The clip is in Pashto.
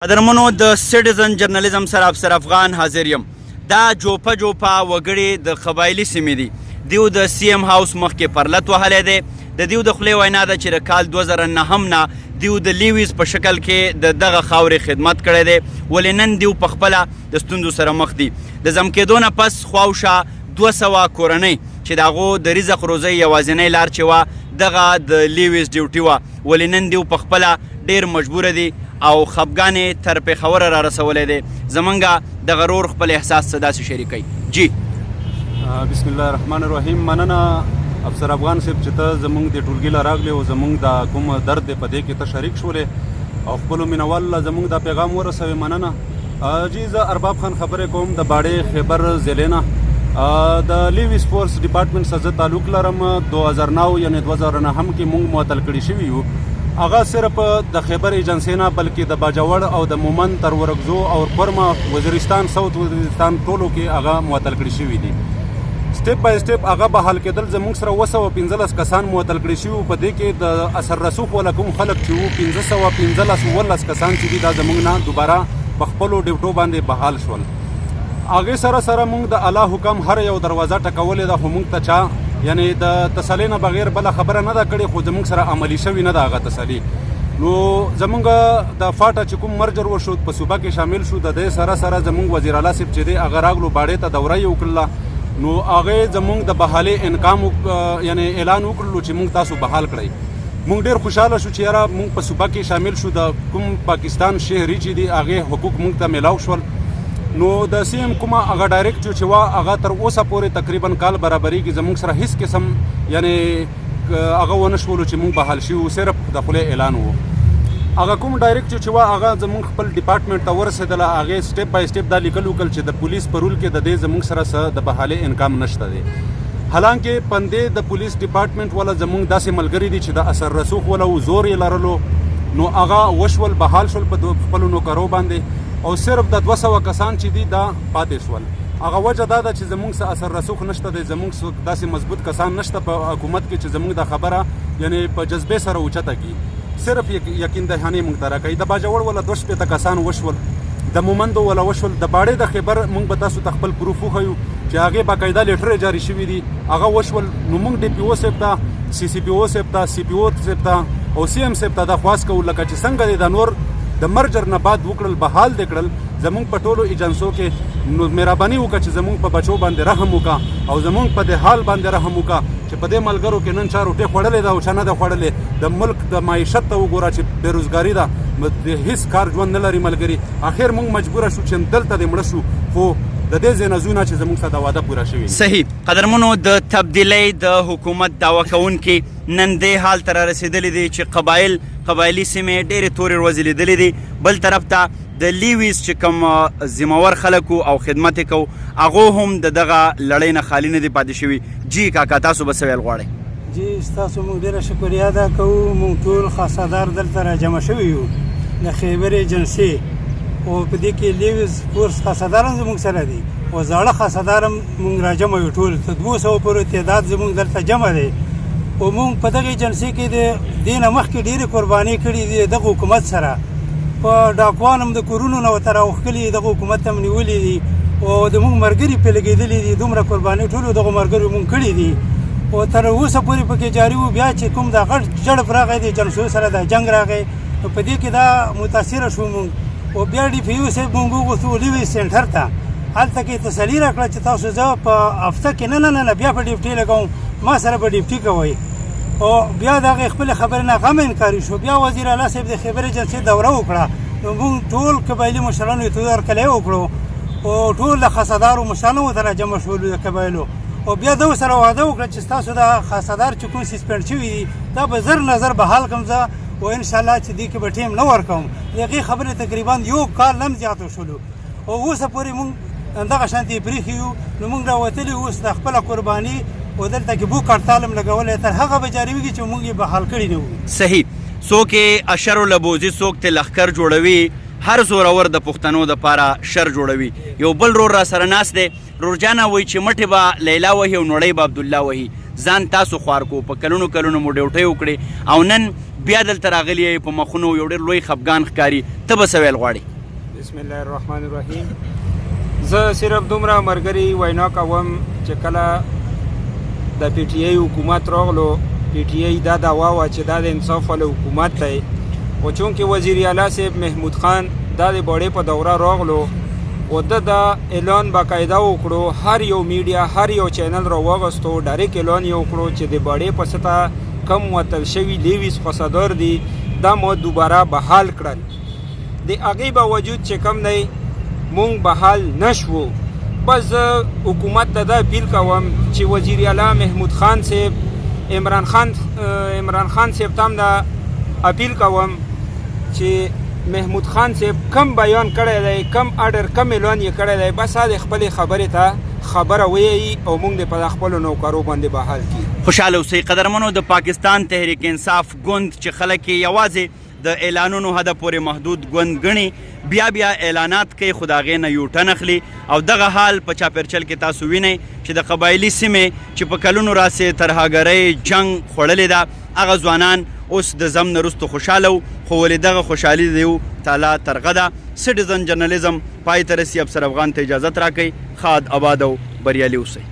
قدرمنو د سټیزن جرنالیزم سره افسر افغان حاضر یم. دا جوپه جوپه وګړي د قبایلی سیمې دي. دیو د سی ایم هاوس مخکې پرلت وهلی دی. د دیو د خولې وینا ده چې د کال 2009 نه دیو د لیویز په شکل کې د دغه خاورې خدمت کړی دی، ولې نن دیو په خپله د ستونزو سره مخ دي. د ضم کېدو نه پس خواوشا 200 کورنۍ چې د هغو د رزق روزۍ یوازینۍ لار چې وه دغه د لیویز ډیوټي وه، ولې نن دیو په خپله ډیر مجبور دي او خپګان یې تر پېښوره را رسولی دی. زمونږ دغه رور خپل احساس څه داسې شریکوي. جی. بسم الله الرحمن الرحیم. مننه افسر افغان صاحب چې ته زمونږ د ټولګي له راغلې او زمونږ دا کوم درد دی په دې کې ته شریک شولې او خپلو مینوالو له زمونږ دا پیغام ورسوې. مننه جی. زه ارباب خان خبرې کوم د باړې خیبر ضلع نه، د لیویز فورس ډپارټمنټ سره زه تعلق لرم. 2009 یعنی 2009 کې مونږ معطل کړی شوي یو. هغه صرف د خیبر ایجنسۍ نه بلکې د باجوړ او د مومند تر ورکزو او کورمه وزیرستان، ساوت وزیرستان ټولو کې هغه معطل کړی شوي دي. سټیپ بای سټیپ هغه بحال کېدل. زموږ سره 715 کسان معطل کړی شوي وو. په دې کې د اثر رسوخ والا کوم خلک چې وو، 515 17 کسان چې دي، دا زموږ نه دوباره په خپلو ډیوټو باندې بحال شول. هغې سره سره موږ د الله حکم هر یو دروازه ټکولې ده، خو موږ ته چا یعنی د تسلې نه بغیر بله خبره نه ده کړې، خو زموږ سره عملي شوې نه ده هغه تسلي. نو زمونږ د فاټا چې کوم مرجر وشو، په صوبه کې شامل شو، د دې سره سره زمونږ وزیر اعلی صاحب چې دی هغه راغلو باړې ته، دوره یې وکړله. نو هغه زمونږ د بحالۍ انکام یعنی اعلان وکړلو چې مونږ تاسو بحال کړئ. مونږ ډیر خوشاله شو چې یاره مونږ په صوبه کې شامل شو، د کوم پاکستان شهري چې دی هغه حقوق مونږ ته میلاو شول. نو د سی ایم کومه هغه ډایرکټ چې وا هغه تر اوسه پورې تقریبا کال برابرېږي، زمونږ سره هیڅ قسم یعنی هغه ونه شولو چې مونږ بحال شوي، صرف د خولې اعلان وو. هغه کوم ډایرکټ چې وا هغه زمونږ خپل ډپارټمنټ ته ورسېدله، هغې سټیپ بای سټیپ دا لیکل وکړل چې د پولیس په رول کې د دې زمونږ سره څه د بحالۍ انکام نشته دی. حالانکه پندې د پولیس ډپارټمنټ والا زمونږ داسې ملګري دي چې د اثر رسوخ والا وو، زور یې لرلو، نو هغه وشول بحال شول په خپلو نوکرو باندې او صرف د 200 کسان چې دي دا پاتې شول. هغه وجه دا ده چې زمونږ څه اثر رسوخ نشته دی، زمونږ څوک داسې مضبوط کسان نشته په حکومت کې چې زمونږ دا خبره یعنی په جذبې سره اوچته کړي. صرف یقین دهاني مونږ ته راکوي. د باجوړ ولا 62 کسان وشول، د مومندو ولا وشول، د باړې د خیبر مونږ به تاسو ته خپل پروف وښیو چې هغې باقاعده لیټر جاري شوي دي، هغه وشول. نو مونږ ډي پي او صاحب ته، سی سی پي او صاحب ته، سی پي او صاحب ته او سی ایم صاحب ته دا خواست کوو لکه چې څنګه دې د نور د مرجر نه بعد وکړل، بحال دې کړل زمونږ په ټولو ایجنسو کې، نو مهرباني وکړه چې زمونږ په بچو باندې رحم وکړه او زمونږ په دې حال باندې رحم وکړه چې په دې ملګرو کې نن چا روټۍ خوړلې ده او چا نه ده خوړلې. د ملک د معیشت ته وګوره چې بېروزګاري ده، د هیڅ کار ژوند نه لري ملګري. اخر مونږ مجبوره شو چې دلته دې مړه شو، خو د دې ځای نه ځو نه چې زمونږ سره دا وعده پوره شوې. صحیح. قدرمنو، د تبدیلۍ د حکومت دعوه کوونکي نن دې حال ته رارسېدلي دي چې قبایل قبایلي سیمې ډېرې تورې ورځې لیدلې دي. بل طرف ته د لیویز چې کوم ذمهور خلک او خدمت یې کو، هغو هم د دغه لړۍ نه خالي نه دي پاتې شوي. جی کاکا، تاسو به څه ویل غواړئ؟ جی، ستاسو موږ ډېره شکریه ادا کوو. موږ ټول خاصهدار دلته را جمع شوي یو د خیبر ایجنسي او په دې کې لیویز فورس خاصهدار هم زموږ سره دي او زاړه خاصهدار هم موږ را جمع یو. ټول تر 200 پورې تعداد زموږ دلته جمع دی او موږ په دغه ایجنسي کې د دې نه مخکې ډېرې قربانۍ کړې دي. دغه حکومت سره په ډاکوان هم د کورونو نه ورته راوښکلي، دغه حکومت هم نیولي دي او د موږ ملګري پرې لګېدلي دي. دومره قربانۍ ټولو دغو ملګرو موږ کړي دي او تر اوسه پورې پکې جاري وو. بیا چې کوم دا غټ جړپ راغی، د ایجنسو سره دا جنګ راغی، نو په دې کې دا متاثره شو موږ او بیا ډي پي یو صاحب موږ وغوښتو لیوي سینټر ته. هلته کې تسلي راکړه چې تاسو زه په هفته کې نه نه نه نه بیا په ډیوټي لګوم، ما سره به ډیوټي کوئ. او بیا د هغې خپلې خبرې نه غم انکاري شو. بیا وزیر اعلی صاحب د خیبر ایجنسي دوره وکړه، نو موږ ټول قبایلي مشرانو یې هرکلی وکړو او ټول د خاصهدارو مشرانو ورته راجمع شولو د قبایلو او بیا ده سره وعده وکړه چې ستاسو د خاصهدار چې کوم سسپند شوي دي، دا به زر نه زر بحال کړم زه او انشاءالله چې دې کې به ټیم نه ورکوم. د هغې خبرې تقریبا یو کال نه هم زیات وشولو او اوسه پورې مونږ دغه شانتې پرېښي یو. نو مونږ راوتلي اوس د خپله قرباني او دلته کې بوک هړتال هم لګولی، تر هغه به جاري وي چې مونږ یې بحال کړي نه وو. صحیح. څوک یې اشرو له بوځي، څوک ترې لښکر جوړوي، هر زورور د پښتنو دپاره شر جوړوي. یو بل رور را سره ناست دی. رور جانه، وایي چې مټې به لیلا وهي او نوړۍ به عبدالله وهي. ځان تاسو خوار کو، په کلونو کلونو مو ډیوټۍ وکړې او نن بیا دلته راغلی یې، په مخونو یو ډېر لوی خپګان ښکاري، ته به څه ویل غواړې؟ بسم الله الرحمن الرحیم. زه صرف دومره مرګري وینا کوم چې کله د پی ټی آی حکومت راغلو، پی ټی آی دا دعوا وه چې دا د انصاف والا حکومت دی، خو چونکې وزیر اعلی صاحب محمود خان دا د باړې په دوره راغلو او ده دا اعلان باقاعده وکړو، هر یو میډیا هر یو چینل را واغستو، ډایرک اعلان یې وکړو چې د باړې په سطح کم وتل شوي لیویز خاصدار دي دا مو دوباره بحال کړل. د هغې باوجود چې کم دی مونږ بحال نشوو. بس زه حکومت ته دا اپیل کوم چې وزیر اعلی محمود خان صاحب، عمران خان، عمران خان صاحب ته هم دا اپیل کوم چې محمود خان صاحب کم بیان کړی دی، کم ارډر کم اعلان یې کړی دی، بس د خپلې خبرې ته خبره ویي او مونږ دې په خپلو نوکرو باندې بحال کړي. خوشاله اوسئ. قدرمنو، د پاکستان تحریک انصاف ګوند چې خلک یې یوازې د اعلانونو حده پورې محدود ګوند ګڼي، بیا بیا اعلانات کوي خو د هغې نه یوټن اخلي، او دغه حال په چاپېرچل کې تاسو وینئ چې د قبایلي سیمې چې په کلونو راسې ترهګرۍ جنګ خوړلې ده، هغه ځوانان اوس د ضم نه وروسته خوشحاله وو، خو ولې دغه خوشحالي د یو تالا ترغه ده. سټیزن جرنلیزم پای ته رسي. افسر افغان ته اجازت راکړئ. ښاد، اباد او بریالي اوسئ.